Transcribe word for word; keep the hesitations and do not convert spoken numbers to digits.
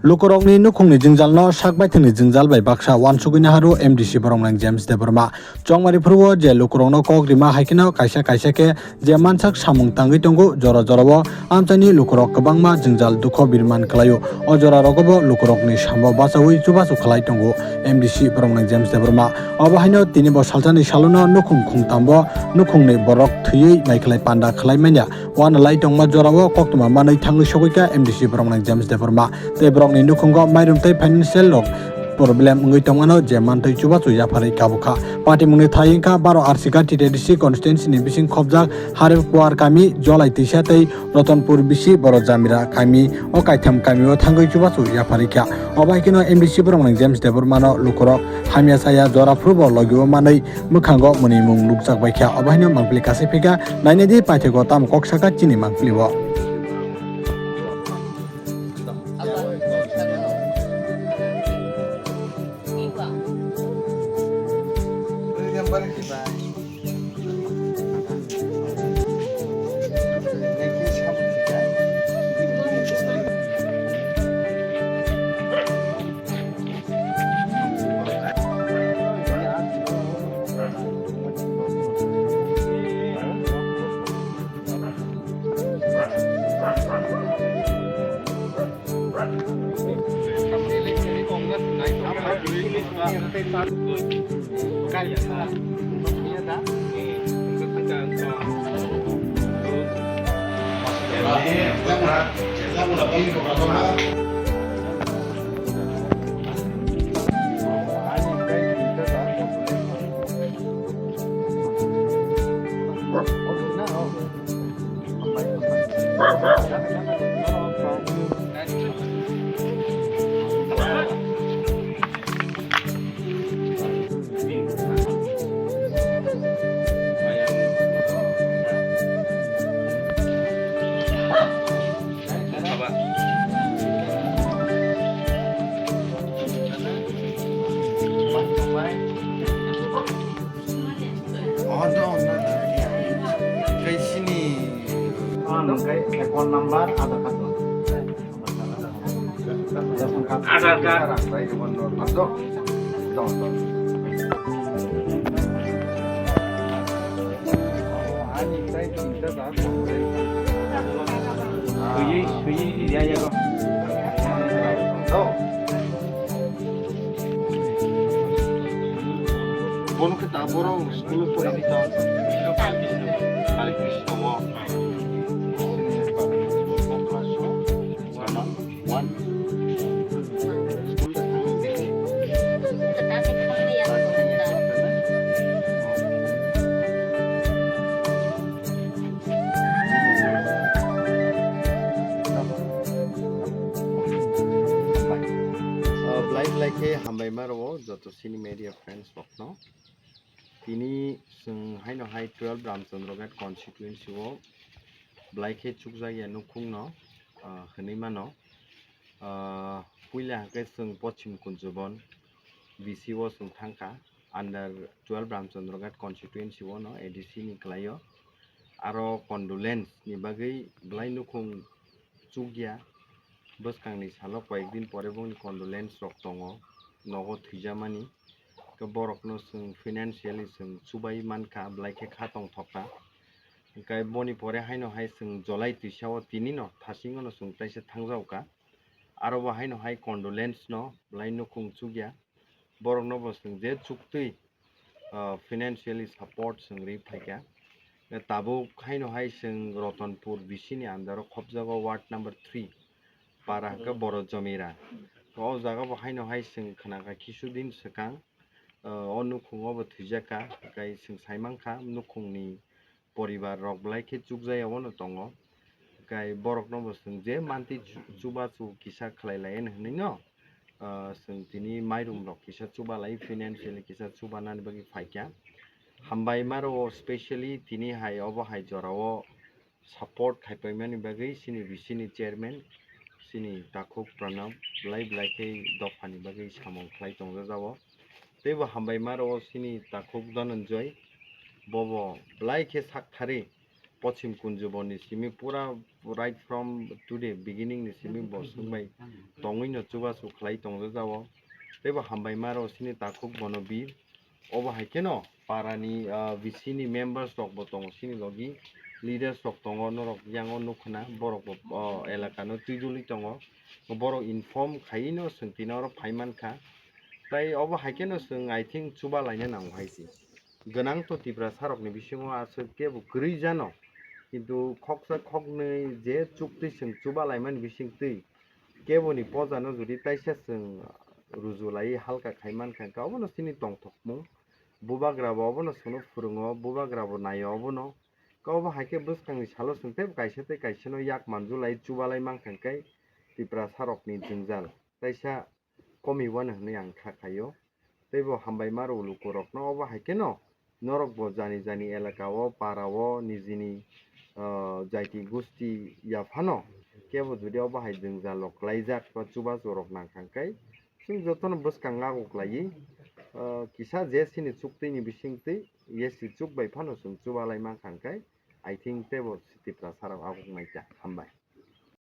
Lukurokni nukhungni jwngjalno sak baithangni jwngjal bai baksa uansugwi naharu M D C Boromnang James Debbarma. Chongmari phuru o je lukurokno kok rima hai kheno kaisa kaisa khe je mansak samung tangwi tongo, jora jorao amchaini lukurok kwbangma jwngjal dukho birman khlaio. O jorarogobo lukurokni sambo bachaui chubachu khlai tongo M D C Boromnang James Debbarma. Obo haino tini bo salsani salono nukhung khungtambo nukhungni borok thwiwi maikhlai panda khlai manya. Uanalai tongma jorao koktwma manwi thangwi sogwi kha M D C Boromnang James Debbarma. Tei borokni nukhungo mairum tei financial rok problem wngwi tongmano je mantwi chubachu yapharwi kabukha. Party mungni thai wngkha baro R C kha T T D C constituency ni bising khopjak Harikuar kami, Jolai Tisa tei Rotonpur bisi boro Jamira kami, o kaitham kamio thangwi chubachu yapharwi kha. Obo hai kheno M D C Boromnang James Debbarmano lukurok hamya saya jora phuru bo logio manwi mwkhango mwnwimung nukjak bai kha. Obo haino mangpili kasai phika, nainai di paithakgo tamo kok saka chini mangpili o. Oh, no, no, no. Kay sini. Ang kay account number, Aadhaar card. Aadhaar card. Dong, dong. Ani kay tinta da. Suyi, suyi, ya, ya, dong. Dong. Bono khe ta borok school o porikha ta. Hare Krishna o. One. Belai belai khe hambai ma rwo joto chini media friends rokno. Tini chwng haino hai twelve Ramchandra Ghat constituency o belai khe chukjakya nukhungno, ah, hwnwi mano. Ah, puila hwnkhe chwng Poschim Kunjubon B C o chwng thangkha, under twelve Ramchandra Ghat constituency o no A D C ni kwlaio. Aro condolence ni bagwi belai nukhung chukya. Bwskangni salo koyekdin pore bongni condolence rok tongo, nogo thwijamani. Khe borokno chwng financially chwng chubai mankha, belai khe kha tongthokha. Hwnkhe boni pore haino hai chwng Jolai Twisao tinino thasingono chwng taisa thangjaokha. Aro bo haino hai condolence no belai nukhung chukya. Borokno bo chwng je chuktwi, ah, financially support chwng ri phaikha. Tabuk haino hai chwng Rotonpur B C ni under o khopjago ward number three para hwnkhe Boro Jomira. O jaga bo haino hai chwng khnakha kisu din swkang, ah, o nukhungo bo thwijakha, tei chwng saimankha nukhungni poribar rok belai khe chukjaya ono tongo. Kai borok no bo chwng je mantwi chu-, chubachu kisa khlai lai hwnwi no, ah, chwng tini mairum rok kisa chuba lai, financially kisa chuba nani bagwi phaikha. Hambai ma rwo specially tini hai obo hai jora o support khai paimani bagwi chini B C ni chairman chini Takhuk Pranab belai belai khe dophani bagwi samung khlai tongjak o. Tei bo hambai ma rwo chini Takhuk Dhananjoy, bobo belai khe sak thari Pochim Kunjubon ni simi pura right from today beginning ni simi bo swngbai tongwi no chubachu khlai tongjak jao. Tei bo hambai ma rw sini takhuk bono bi. Obo hai kheno para ni, ah, V C ni members rok bo tongo sini logi, leaders rok tongo, norok yango nukha na borok bo, oh, elaka no twijlwi tongo, borok inform khaiwi no swng tini oro phai mankha. Tai obo hai kheno swng, I think, chuba laina nango hai se. Gwnang to Tiprasa rok ni bisingo aswk kebo kwrwi jano, kintu khoksa khoknwi je chuktwi swng chuba laimani bisingtwi keboni poja no jodi taisa swng ruju laiwi halka khai mankha, hwnkhe obono chini tongthokmung. Bubagra bo obono swngno phwrwngo, bubagra bo naio obono. Khe obo hai khe bwskangni salo swng teibo kaisa tei kaisa no yak manjulai chubalai mankha, hwnkhe Tiprasa rokni jwngjal taisa komi wano hwnwi ang kha khaio. Teibo hambai ma rw luku rokno obo hai kheno norok bo jani jani elaka o, para o, nijini, ah, jaiti gusti yaphano kebo jodi obo hai jwngjal rok klaijak ba chubachu rok nangkha, hwnkhe chwng jotono bwskang ago klaiwi, ah, kisa je sini chuktwi ni bisingtwi S C chuk bai phano chwng chubalai mankha, hwnkhe I think teibo Tiprasa rok ago wngnai ta. Hambai.